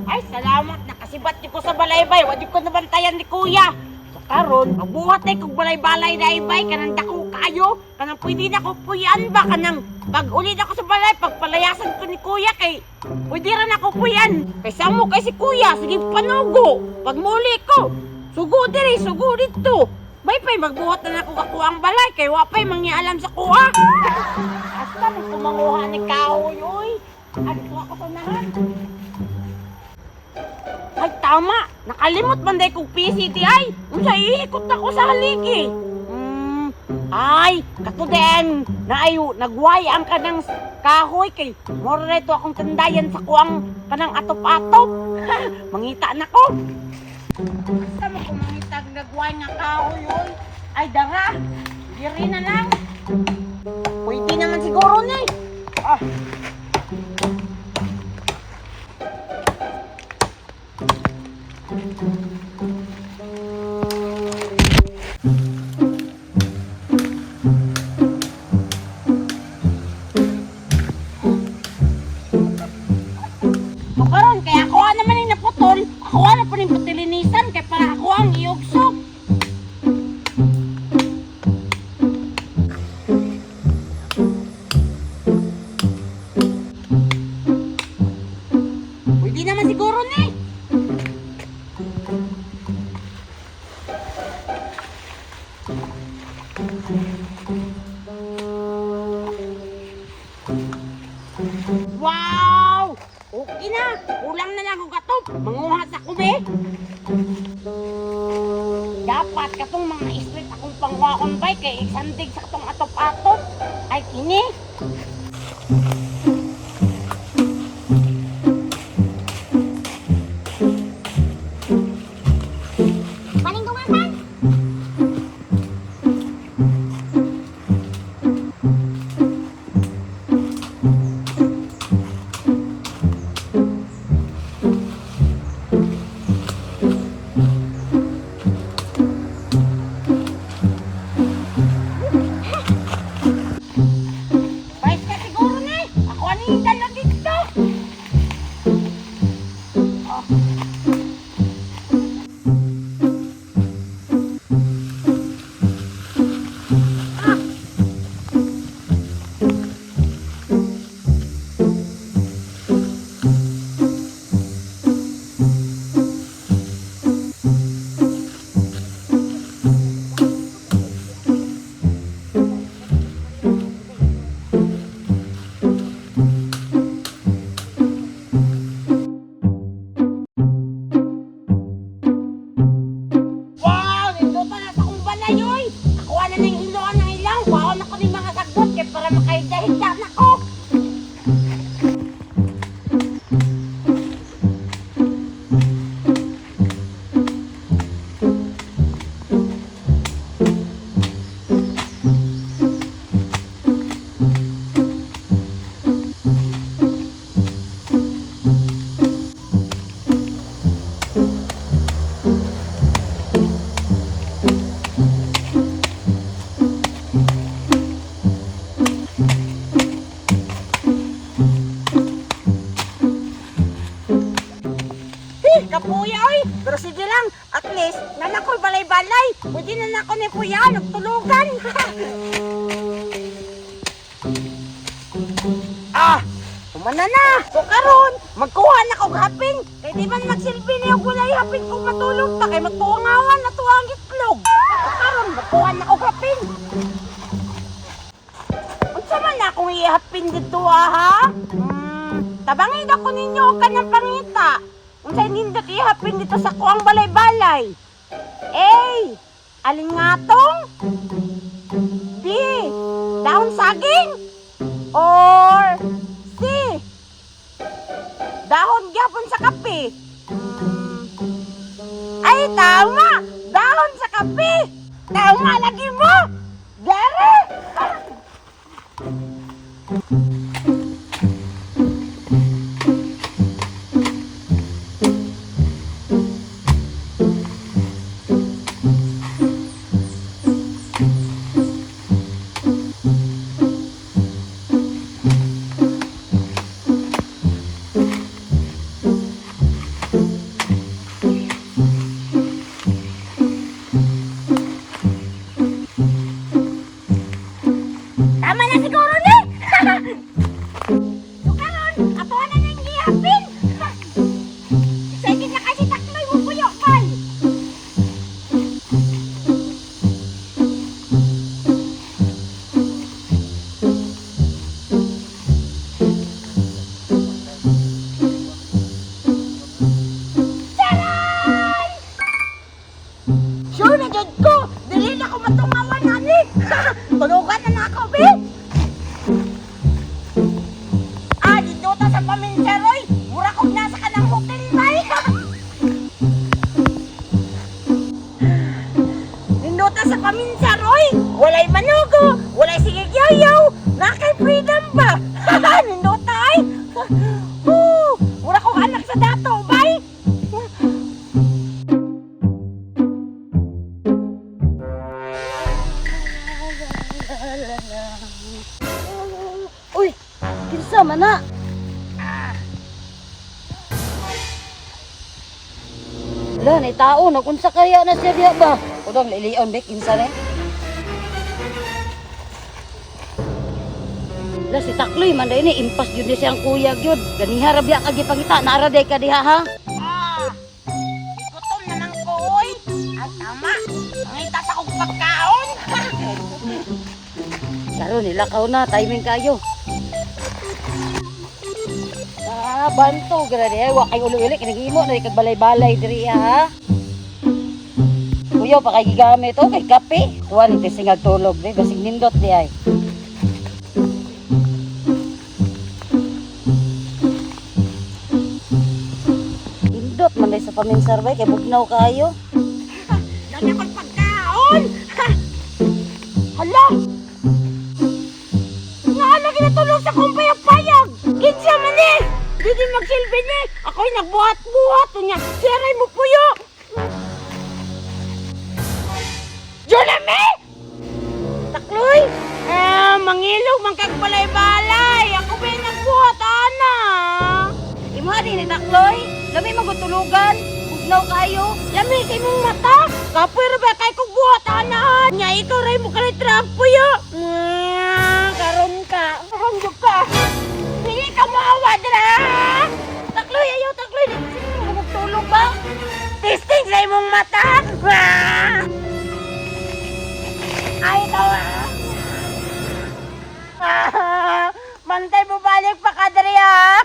Ay, salamat. Nakasibat di ko sa balaybay. Wa di ko nabantayan ni kuya. So karon, magbuhat ay kog balay-balay na ibay kanang dako kaayo, kanang pwede na ko puyan ba, kanang pag uli na ko sa balay, pagpalayasan ko ni kuya kay pwede ra na ko puyan. Kay samo kay si kuya, sige panugo. Pag muli ko, sugo diri, sugo didto. May pay magbuhat na nako ako ang balay kay wa pay mangyalam sa kuha. Asa man ko manguha ni kahoy oy? Adto ako sa unahan. Ay, tama! Nakalimot man day kong PCT ay! Unsa iikot ako sa haligi? Ay, kato din! Naayo, nagway ang kanang kahoy kay mora na ito akong tandayan sa kuang kanang atop-atop. Mangita na ko. Basta mo kung mangitag nagway nga kahoy oy. Ay, dara! Diri na lang. Pwede naman siguro ni. Ah. So karon kay ako naman yung naputol, ako na po rin patilinisan kay para ako ang iugsok. Pwede naman siguro ni. Wow! Okay na. Kulang na lang og atop. Manguha sa kube. Dapat katong mga street akong panghuakon bay kay isandig sa katong atop-atop. Ay kini. Paningdungasan! Bais ka siguro ni. Ako ano yung dala dito. Oh. Ah. Wow! Nindot na sa akong balay, oy! Ako na ng hiloan ng ilaw. Wow na ko ng mga sagbot kay para makahigda-higda na ko. Eh, kapuya, oy! Pero sige lang, at least, nanakoy balay-balay. Pwede na nako ni kuya, nagtulugan. Ah, umana na. So karon, magkuha na kog hapin. Kay di man magsilbi niyo gulay hapin kung matulog ta kay magtuangawan na tuang itlog. So karon, magkuha na kog hapin. Unsa man na akong ihapin dito ah, ha? Tabangin ako ninyo og kanang pangita. Unsay nindot ihapin dito sa kuang balay-balay? A. Alingatong? B. Dahon saging? Or C. Dahon gyapon sa kape. Ay, tama! Dahon sa kape! Tama lagi mo! Gary! La, ni tao, nagunsa kaya na siya diha ba? Udong lilion bek kinsa ni? La, si Takloy man dai ni impas jud ni siyang kuya gyud. Ganiha ra biya ka gipangita, naara day ka diha ha. Ah, gutom naman ko, oy. Ay, tama. Mangita sa kong pagkaon. Karon nilakaw na, timing kayo. Ah, banto grabe, wa kay ulo-uli kinahimo na kag balay-balay diri ha. Kuya pa kay gigamit oh kay kape. Kuan ni singag tulog di basig nindot di ay. Nindot man day sa paminsar bay kay bugnaw kaayo. Dami akong pagkaon. Ha! Hala! Nga lagi natulog sa kong payag-payag. Kinsa man eh. Di di magsilbi ni. Ako'y nagbuhat-buhat. Unya, siyaray mo puyo. Jeremy! Takloy! Eh, mangilog, mangkagbalay-balay. Ako ba'y nagbuhat, ana? Imuha din ni Takloy. Lami magutulugan. Bugnaw kaayo. Lami sa imong mata. Kapoy ra ba kay kog buhat ana? Nya ikaw ray mo kay trapo yo. Karon ka. Karon jud ka. Dili ka maawa dira. Takloy ayaw Takloy. Di sino mo magtulog ba? Testing sa imong mata. Ah! Ay tawa. Ah, mantay mo balik pa ka diri ha.